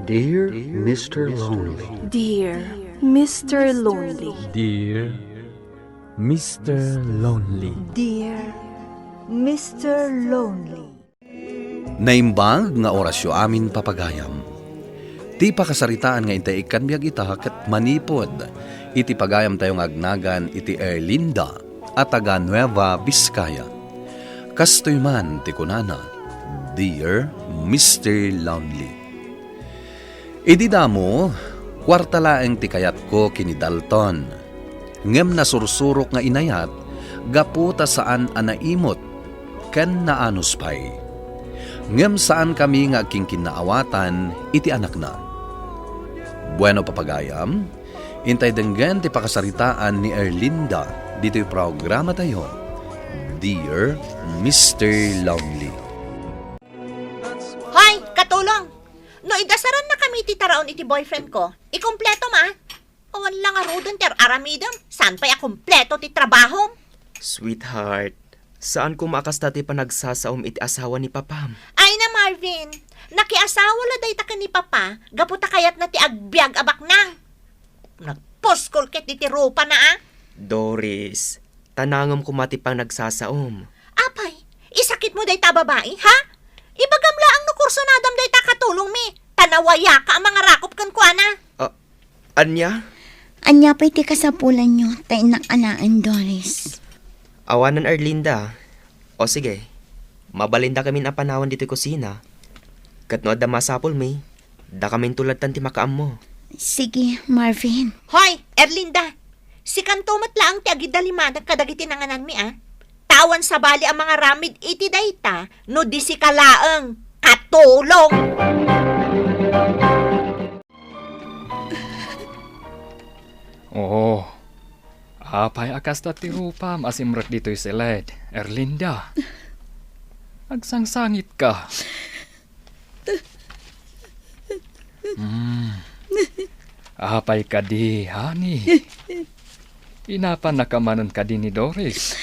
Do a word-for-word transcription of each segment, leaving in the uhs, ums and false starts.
Dear Mister Lonely. Dear Mister Lonely. Dear Mister Lonely. Dear Mister Lonely. Naimbag nga orasyo amin, papagayam. Ti pakasaritaan nga intay ikkan biag ita ket manipud iti pagayamtayo nga agnagan iti Erlinda a taga Nueva Vizcaya. Kastoy man ti kunana, "Dear Mister Lonely." Idi damo, kuarta laeng ti kayatko ken ni Dalton. Ngem nasursurok nga inayat gapu ta saan a naimot ken naanus pay. Ngem saankami nga agkinkinnaawatan iti anakna. Bueno, papagayam, intay denggen ti pakasaritaan ni Erlinda ditoy programatayo, Dear Mister Lonely. Hoy, katulong! No idasarannakami iti taraon iti boyfriend ko, ikumpletom a. Awan la ngaruden ti ar-aramidem, saan pay a kumpleto ti trabahom? Sweetheart, saan koma a kasta ti panagsasaom iti asawa ni papam. Ay na, Marvin, nakiasawa la dayta ken ni papa gapu ta kayatna ti agbiag a baknang. Nagpuskol ket diti rupana a. Doris, tanangem koma ti panagsasaom. Apay, isakitmo dayta a babai, ha? Ibagam laeng no kursunadam dayta a katulongmi, ta nawayaka a mangarakop kenkuana. Ah, ania? Ania pay ti kasapulanyo ta innak alaen, Doris? Awanen, Erlinda. O sige, mabalindakamin a panawen ditoy kusina. Ket no adda masapulmi, dakaminto lattan ti makaammo. Sige, Marvin. Hoy, Erlinda! Sikanto met laeng ti agidalimadak kadagiti nangananmi a. Ta awan sabali a mangaramid iti dayta no di sika laeng, katulong! Oo. Apay a kasta ti rupam a simrek ditoy siled, Erlinda? Agsangsangitka. Hmm. Apay kadi, honey? Inapannaka manen kadi ni Doris?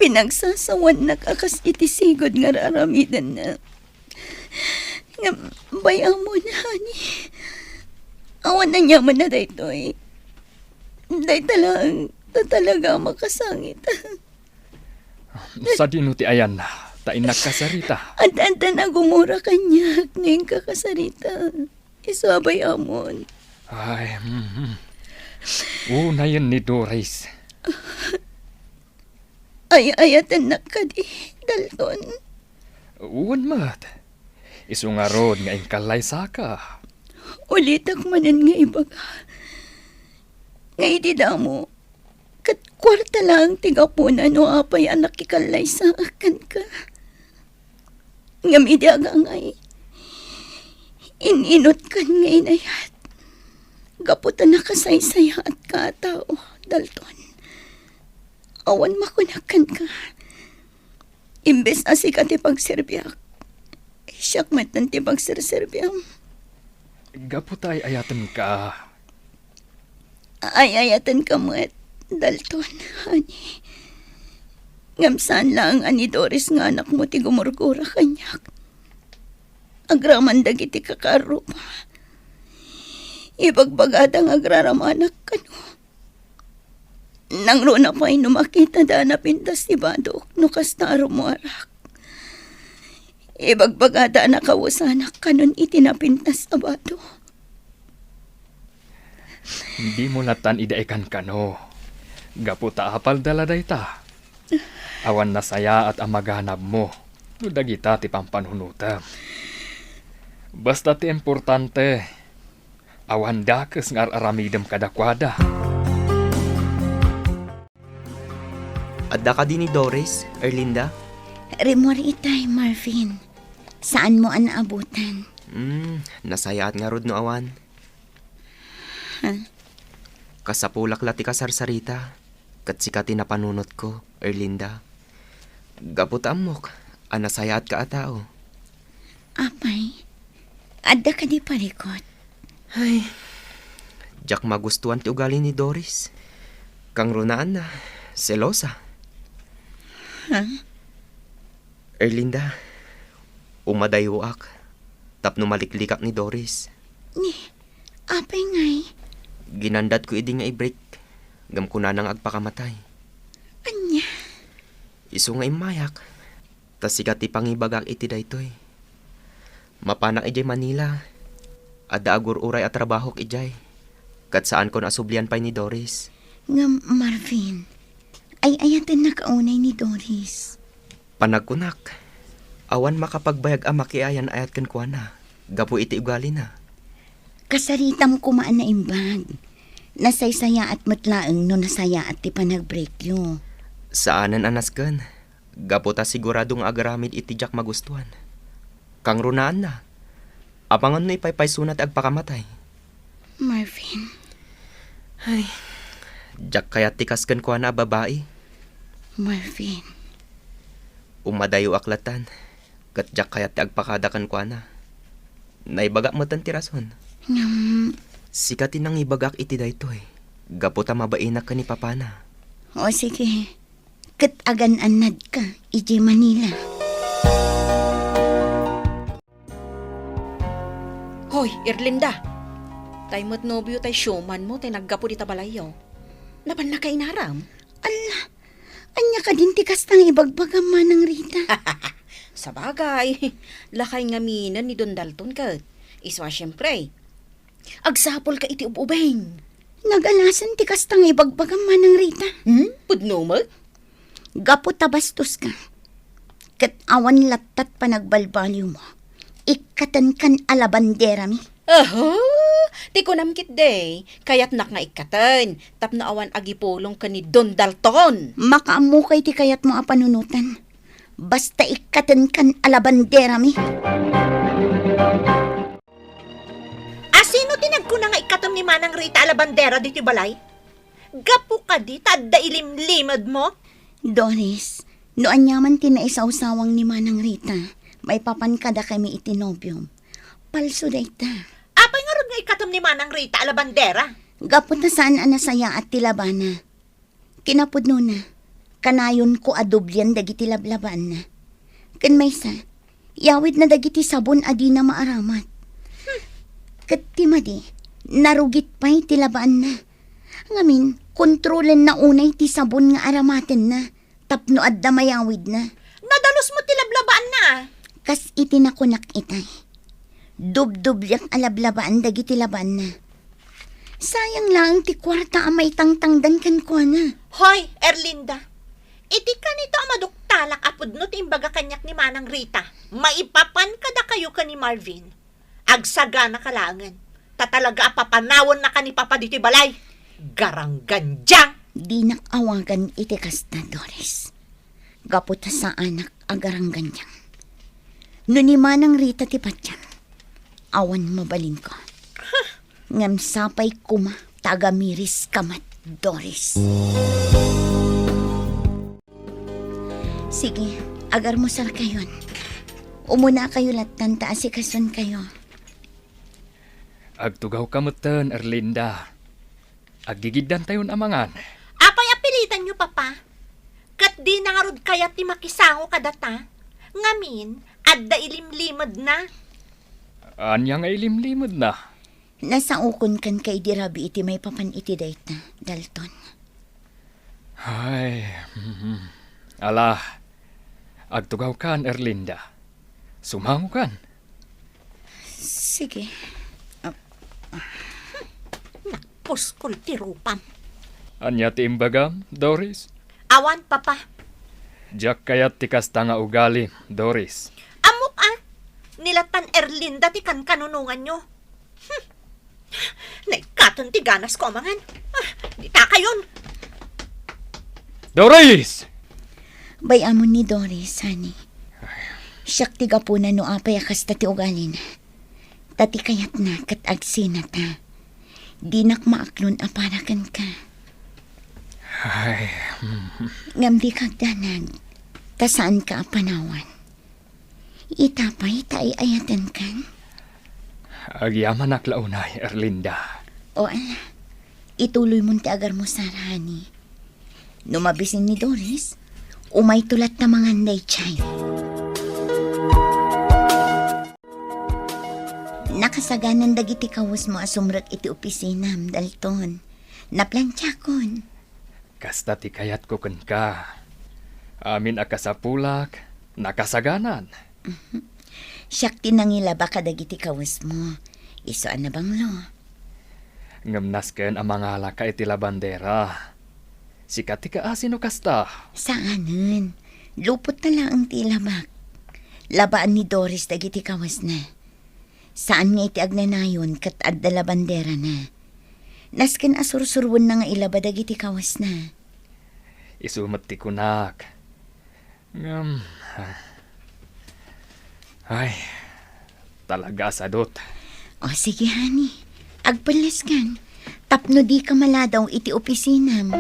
Pinagsasawannak a kas iti sigud nga ar-aramidenna. Ngem bay-amon, honey. Awan aniamanna daytoy. Dayta laeng ta talaga a makasangit. Sadino ti ayanna, ta innak kasarita? Ad-addan a gumura kaniak no inka kasarita. Isu a bay-amon. Ay, mhm. Unayen ni Doris. Ay-ayatennak kadi, Dalton? Wen met. Isu ngarud nga inkallaysaka. Ulitak manen nga ibaga nga idi damo, ket kuarta laeng ti gapuna no apay a nakikallaysaak kenka. Ngem idi agangay, in-inutkan nga inayat gapu ta nakasaysayaatka a tao, Dalton. Awan makunak kenka. Imbes a sika ti pagserbiak, siak metten ti pagserserbiam. Gapu ta ay-ayatenka. Ay-ayatenka met, Dalton, honey. Ngem saan laeng a ni Doris nga anakmo ti gumurgura kaniak. Agraman dagiti kakaarrupa. Ibagbagada nga agraramanak kano. Nangruna pay no makitada a napintas ti badok no kasta a rummuarak. Ibagbagada a nakawesanak kanon iti napintas a badok. Dimo lattan idaikan kano, gapu ta apalda la dayta. Awan nasayaat a maganabmo no dagita ti pampanunotem. Basta ti importante, awan dakes nga ar-aramidem kadakuada. Adda kadi ni Doris, Erlinda? Rimmuar itay, Marvin. Saanmo a naabutan? Hmm, nasayaat ngarud no awan. Ha? Kasapulak la ti kasarsarita, ket sika ti napanunotko, Erlinda. Gapu ta ammok a nasayaatka a tao. Apay, adda kadi parikut? Ay, diak magustuan ti ugali ni Doris. Kangrunaanna, selosa. Ha? Erlinda, umadayuak. tapno maliklikak ni Doris. Ni, apay ngay? Ginandatko idi nga i-break, ngem kunana nga agpakamatay. Ania? Isu nga immayak, ta sika ti pangibagak iti daytoy. Mapanak idiay Manila. Adda agur-uray a trabahok idiay. Ket saankon a sublian pay ni Doris. Ngem, Marvin, ay-ayatennak unay ni Doris. Panagkunak, awan makapagbayag a makiayan-ayat kenkuana gapu iti ugalina. Kasaritam koma a naimbag. Nasaysayaat met laeng no nasayaat ti panag-breakyo. Saanen a nasken, gapu ta sigurado nga agaramid iti diak magustuan. Kangrunaanna, amangan no ipaypaysona ti agpakamatay. Marvin. Ay, diak kayat ti kas kenkuana a babai. Marvin. Umadayoak latan, ket diak kayat ti agpakada kenkuana. Naibagak metten ti rason. Ngem, sika ti nangibagak iti daytoy, gapu ta mabainak ken ni papana. O, sige. Ket agan-annadka idiay Manila. Hoy, Erlinda! Tay met nobio tay showman mo tay naggapu dita balayyo. Napannaka inaram? Alla, ania kadin ti kasta nga ibagbagam, Manang Rita? Sabagay, lakay ngaminen ni Don Dalton ket. Isu a siempre, agsapulka iti ub-ubing. Nagalasen ti kasta nga ibagbagam, Manang Rita. Hmm? Pudno met? Gapu ta bastoska, ket awan lattat panagbalbaliwmo, ikkatenkan a labanderami. Aha! Ti kunam ketdi, kayatnak nga ikkaten tapno awan agipulong ken ni Don Dalton. Makaammokay ti kayatmo a panunoten. Basta ikkatenkan a labanderami. A sino ti nagkuna nga ikkatem ni Manang Rita a labandera ditoy balay? Gapu kadi ta adda ilimlimedmo? Doris, no aniaman ti naisawsawang ni Manang Rita, maipapan kadakami iti nobiom. Palso dayta. Apay ngarud nga ikkatem ni Manang Rita a labandera? Gapu ta saan a nasayaat ti labana. Kinapudnona, kanayonko a doblian dagiti lablabaanna. Ken maysa, iyawidna dagiti sabon a dina maaramat. Ket ti madi, narugit pay ti labaanna. Ngamin, kontrolenna unay ti sabon nga aramatenna tapno adda mayawidna. Nadalus met ti lablabaanna. Kas iti nakunak itay, dubdobliak a lablabaan dagiti labaanna. Sayang laeng ti kuarta a maitangtangdan kenkuana. Hoy, Erlinda, iti kanito a maduktalak a pudno ti imbaga kaniak ni Manang Rita, maipapan kadakayo ken ni Marvin. Agsaganaka laengen, ta talaga a papanawennaka ni Papa ditoy balay. Garanggandiang! Dinak awagan iti kasta, Doris. Gapu ta saanak a garanggandiang. No ni Manang Rita ti patian, awan mabalinko. Ngem sapay koma ta agamiris ka met, Doris. Sige, agarmusarkayon. Umunakayo lattan ta asikasonkayo. Agtugawka metten, Erlinda. Aggigiddantayon a mangan. Apay a pilitanyo, Papa? Ket dina ngarud kayat ti makisango kadata. Ngamin, adda ilimlimedna. Ania nga ilimlimedna? Nasaokon kenka idi rabii ti maipapan iti dayta, Dalton. Ay, mhm. Ala, agtugawkan, Erlinda. Sumangokan. Sige. Ah. Nagpuskol ti rupam. Ania ti imbagam, Doris? Awan, Papa. Diak kayat ti kasta nga ugali, Doris. Ammok a, ni lattan Erlinda ti kankanunonganyo. Hmm. Naikkaton ti ganasko a mangan. Ah, ditakayon. Doris! Bay-amon ni Doris, honey. Siak ti gapuna no apay a kasta ti ugalina. Ta ti kayatna ket agsinata. Dinak maaklon a para kenka. Ay, mm. Ngem dika agdanag, ta saanka a panawan. Ita pay ta ay-ayatenkan? Agyamanak la unay, Erlinda. O, ala. Ituloymon ti agarmusar, honey. No mabisin ni Doris, umayto latta mangan daydiay. Kasaganan dagiti kawesmo a sumrek iti opisinam, Dalton. Naplantiakon. Kasta ti kayatko kenka. Amin a kasapulak, nakasaganan. Mhm. Siak ti nangilaba kadagiti kawesmo. Isu a nabanglo. Ngem nasken a mangalaka iti labandera. Sika ti kaasi no kasta? Saanen. Lupot na laeng ti ilabak. Labaan ni Doris dagiti kawesna. Saan nga iti agnanayon ket adda labanderana. Nasken a sursuroenna nga ilaba dagiti kawesna. Isu met ti kunak. Ngem, ay, talaga a sadut. O, sige, honey. Agpelleskan. Tapno dika maladaw iti opisinam.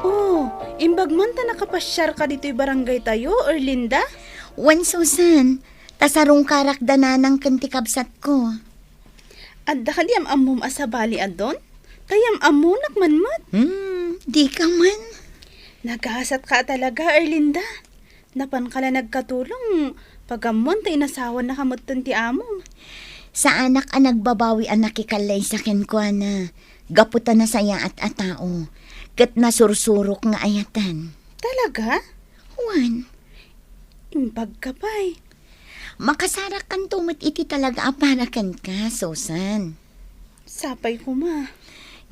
Oh, imbag man ta nakapasiarka ditoy barangaytayo, Erlinda? Wen, Susan, ta sarungkarak da nanang ken ti kabsatko. Adda kadi am-ammom a sabali, Adon? Ta yam-ammonak man met. Hmm, dika man. Nagasatka talaga, Erlinda. Napanka la nagkatulong, pagammoan ta inasawannaka metten ti amom. Saanak a nagbabawi a nakikallaysa kenkuana, gapu ta nasayaat a tao, ket nasursurok nga ayatan. Talaga? Wen. Imbagka pay. Makasarakanto met iti talaga a para kenka, Susan. Sapay koma.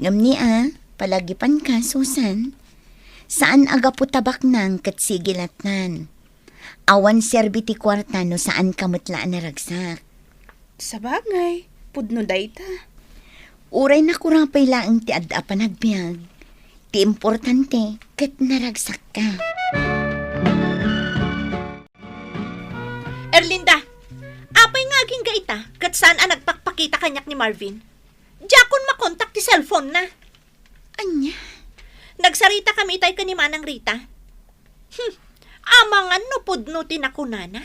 Ngem ni a, palagipanka, Susan. Saan a gapu ta baknang ket sigilatnan. Awan serbi ti kuarta no saanka met la a naragsak. Sabagay, pudno dayta. Uray nakurapay laeng ti adda a panagbiag, ti importante ket naragsakka. Erlinda, apay nga agingga ita ket saan a nagpakpakita kaniak ni Marvin? Diakon makontak ti cellphone-na. Ania? Nagsaritakami itay ken ni Manang Rita. Hmm, amangan no pudno ti nakunana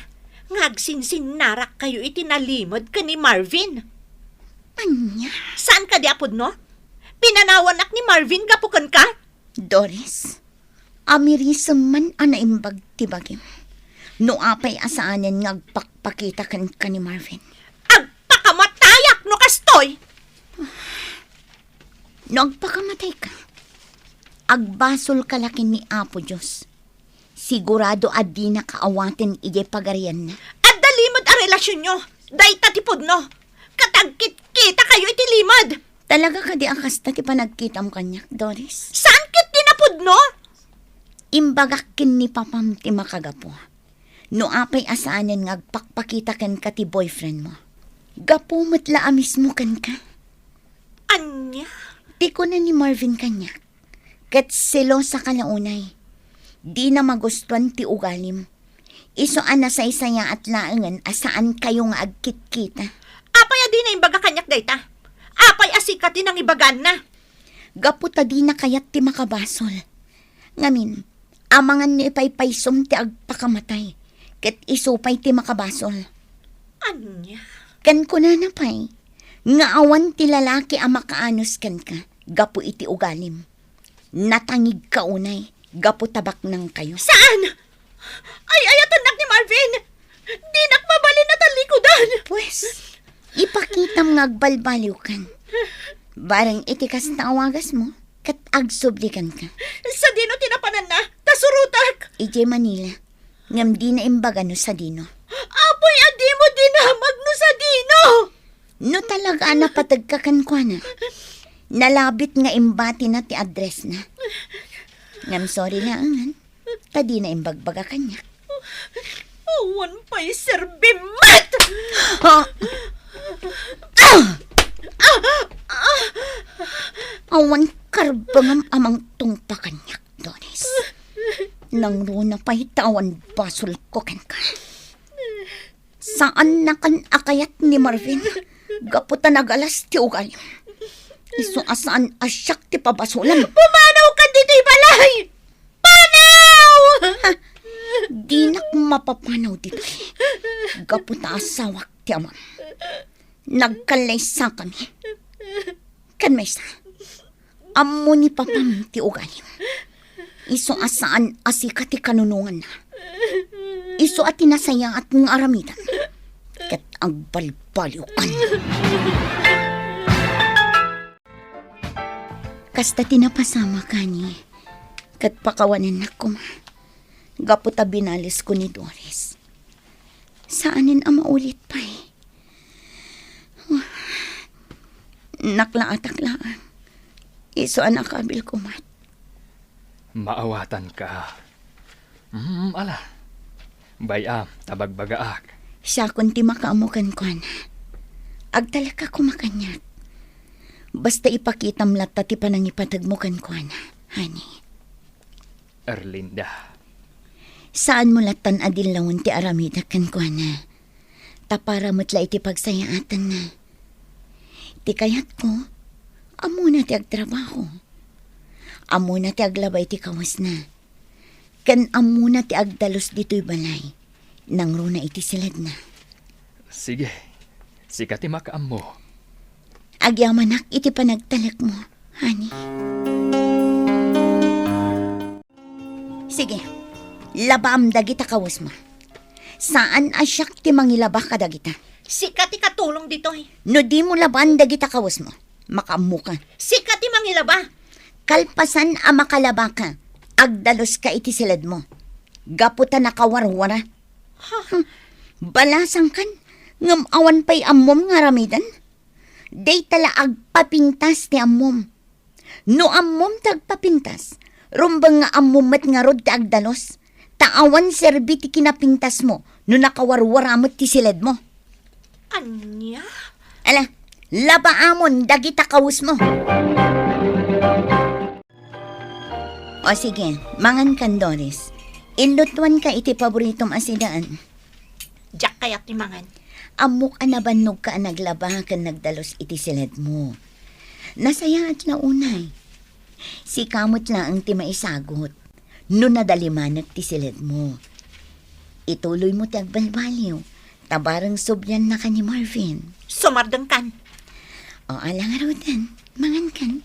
nga agsinsinnarakkayo iti nalimed ken ni Marvin. Ania? Saan kadi a pudno? Pinanawanak ni Marvin gapu kenka? Doris, amirisem man a naimbag ti bagim. No apay a saanen nga agpakpakita kenka ni Marvin. Agpakamatayak no kastoy! No agpakamatayka, agbasolka la ken ni Apo Dios. Sigurado a dinaka awaten idiay pagarianna. Adda limed a relasionyo. Dayta ti pudno. Ket agkitkitakayo iti limed. Talaga kadi a kasta ti panagkitam kaniak, Doris? Saan ket ti napudno? Imbagak ken ni papam ti makagapu. No apay a saanen nga agpakpakita kenka ti boyfriend mo. Gapu met la a mismo kenka. Ania? Ti kuna ni Marvin kaniak, ket selosaka la unay. Dina magustuan ti ugalim. Isu a nasaysayaat laengen a saankayo nga agkitkita. Apay a dina imbaga kaniak dayta? Apay a sika ti nangibaganna? Gapu ta dina kayat ti makabasol. Ngamin, amangan no ipaypaysom ti agpakamatay, ket isu pay ti makabasol. Ania? Ken kunana pay, nga awan ti lalaki a makaanus kenka gapu iti ugalim. Natangigka unay gapu ta baknangkayo. Saan? Ay-ayatennak ni Marvin! Dinak mabalin a talikudan! Pues, ipakitam nga agbalbaliwkan. Bareng iti kasta a wagasmo, ket agsublikanka. Sadino ti napananna? Ta surotek! Idiay Manila. Ngem dina imbaga no sadino. Apoy, a dimo dinamag no sadino! No talaga a napategka kenkuana, nalabit nga imbatina ti addressna. Ngem sorry laengen, ta dina imbagbaga kaniak. Awan pay serbim met! Ah! Ah! Awan karbengam a mangtungpa kaniak, Doris. Nangruna pay ta awan basolko kenka. Saannakan a kayat ni Marvin gapu ta nagalas ti ugalim. Isu a saan a siak ti pabasolam. Pumanawkan ditoy balay! Panaw! Ha? Dinak mapapanaw ditoy. Gapu ta asawak ti amam. Nagkallaysakami. Ken maysa, ammo ni papam ti ugalim. Isu a saan a sika ti kanunonganna. Isu a ti nasayaat nga aramidem. Agbalbaliwkan. Kasta ti napasamak, honey, ket pakawanennak koma gapu ta binalisko ni Doris. Saanen a maulit pay. Naklaatak laeng. Isu a nakabil koma. Maawatanka. Mm, ala. Bay-am ta bagbagaak. Siakon ti makaammo kenkuana. Agtalekka koma kaniak. Basta ipakitam latta ti panangipategmo kenkuana, honey. Erlinda. Saanmo lattan a dillawen ti aramidek kenkuana. Ta para met la iti pagsayaatanna. Ti kayatko, ammona ti agtrabaho. Ammona ti aglaba iti kawesna. Ken ammona ti agdalus ditoy balay. Nangruna iti siledna. Sige. Sika ti makaammo. Agyamanak iti panagtalekmo, honey. Sige, labaam dagita kawesmo. Saan a siak ti mangilaba kadagita. Sika ti katulong ditoy. No dimo labaen dagita kawesmo, makaammoka. Sika ti mangilaba. Kalpasan a makalabaka, agdaluska iti siledmo. Gapu ta nakawarwara. Ha? Hmm. Balasangkan, ngem awan pay ammom nga aramiden? Dayta la agpapintas ti ammom. No ammom ti agpapintas, rumbeng nga ammom met ngarud ti agdalus, ta awan serbi ti kinapintasmo no nakawarwara met ti siledmo. Ania? Ala, labaamon dagita kawesmo. O sige, mangankan, Doris. Inlutuanka iti paboritom a sidaan. Diak kayat ti mangan. Ammok a nabannogka a naglaba ken nagdalus iti siledmo. Nasayaat la unay. Sika met laeng ti maisagut no nadalimanek ti siledmo. Ituloymo ti agbalbaliw, ta bareng subliannaka ni Marvin. Sumardengkan. O, ala ngaruden, mangankan.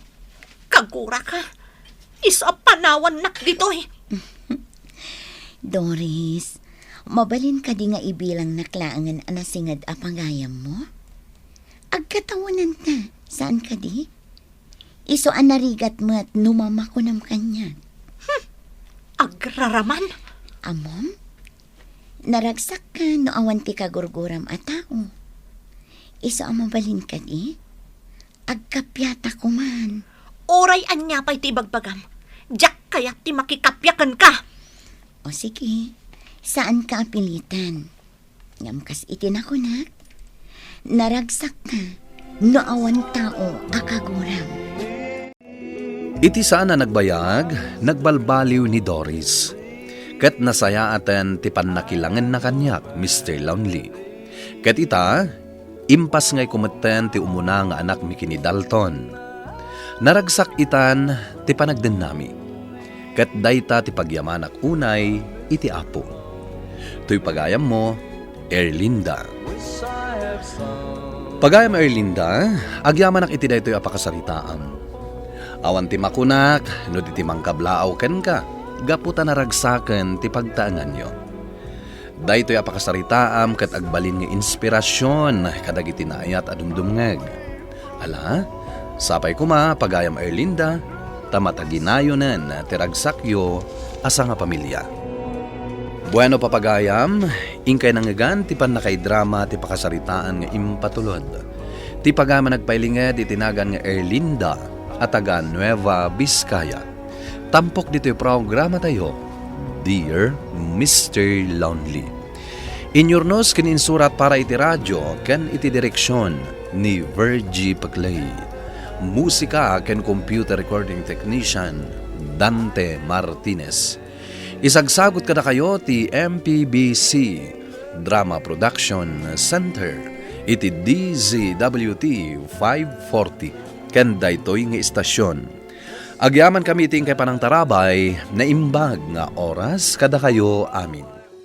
Kaguraka. Isu a panawannak ditoy. Doris, mabalin kadi nga ibilangnak laengen a nasinged a pagayammo? Agkatawenanta, saan kadi? Isu a narigat met no mamakunam kaniak. Hmm, agraraman. Ammom? Naragsakka no awan ti kagurguram a tao. Isu a mabalin kadi? Agkappiata koman. Uray ania pay ti ibagbagam, diak kayat ti makikappia kenka. O sige, saanka a pilitan. Ngem kas iti nakunak, naragsakka no awan tao a kaguram. Iti saan a nagbayag, nagbalbaliw ni Doris. Ket nasayaaten ti pannakilangenna kaniak, Mister Lonely. Ket ita, impasngayko metten ti umuna nga anakmi ken ni Dalton. Naragsak itan ti panagdennami. Ket dayta ti pagyamanak unay iti Apo. Toy pagayammo, Erlinda. Pagayam Erlinda, agyamanak iti daytoy a pakasaritaam. Awan ti makunak no di ti mangkablaaw kenka, gapu ta naragsaken ti pagtaenganyo. Daytoy a pakasaritaam ket agbalin nga inspirasion kadagiti naayat a dumdumngeg. Ala, sapay koma, pagayam Erlinda, ta mataginayonen ti ragsakyo a sangapamilia. Bueno, papagayam, inkay nangngegan ti pannakaidrama ti pakasaritaan nga impatulod. Ti pagayam a nagpailinged iti nagan nga Erlinda a taga Nueva Vizcaya. Tampok ditoy programatayo, Dear Mister Lonely. Inyurnos ken insurat para iti radio ken iti direksion ni Virgie Paclay. Musika ken computer recording technician, Dante Martinez. Isagsagut kadakayo ti M P B C Drama Production Center iti D Z W T five forty ken daytoy nga istasyon. Agyamankami iti inkay panangtarabay, naimbag nga oras kadakayo amin.